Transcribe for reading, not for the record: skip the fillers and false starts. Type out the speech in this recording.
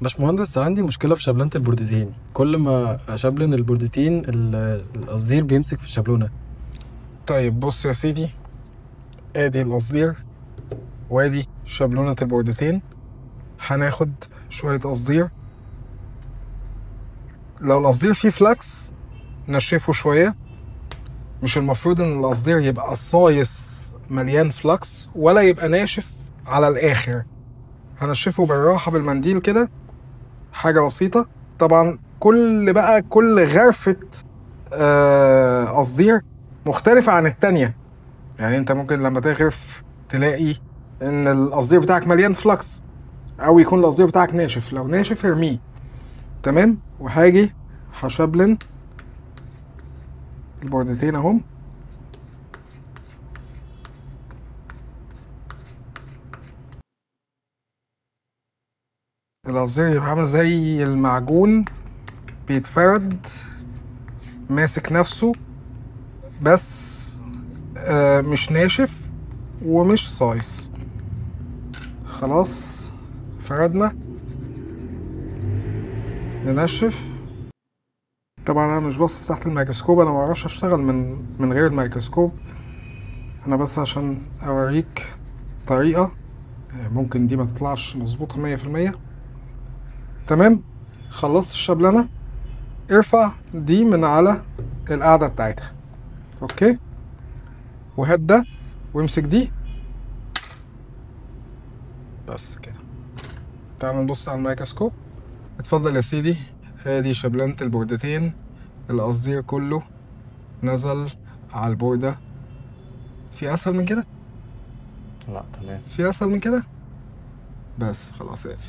باشمهندس، عندي مشكلة في شبلنة البوردتين. كل ما أشبلن البوردتين القصدير بيمسك في الشبلونة. طيب بص يا سيدي، ادي القصدير وادي شبلونة البوردتين. هناخد شوية قصدير. لو القصدير فيه flux نشفه شوية. مش المفروض ان القصدير يبقى صايص مليان flux ولا يبقى ناشف على الاخر. هنشفه بالراحة بالمنديل كده، حاجة بسيطة. طبعا كل غرفة قصدير مختلفة عن التانية. يعني انت ممكن لما تغرف تلاقي ان القصدير بتاعك مليان flux، او يكون القصدير بتاعك ناشف. لو ناشف ارميه. تمام. وهاجي هشبلن البوردتين اهم. القصدير يبقى عامل زي المعجون، بيتفرد ماسك نفسه، بس مش ناشف ومش صايص. خلاص فردنا، ننشف. طبعا انا مش باصص تحت الميكروسكوب، انا معرفش اشتغل من غير الميكروسكوب. انا بس عشان اوريك طريقة، ممكن دي ما تطلعش مظبوطة 100%. تمام، خلصت الشبلنة. ارفع دي من على القاعدة بتاعتها، okay، وهات ده وامسك دي بس كده. تعال نبص على الميكروسكوب. اتفضل يا سيدي، ادي شبلنة البوردتين. القصدير كله نزل على البوردة. في اسهل من كده؟ لا تمام. في اسهل من كده؟ بس خلاص اقفل.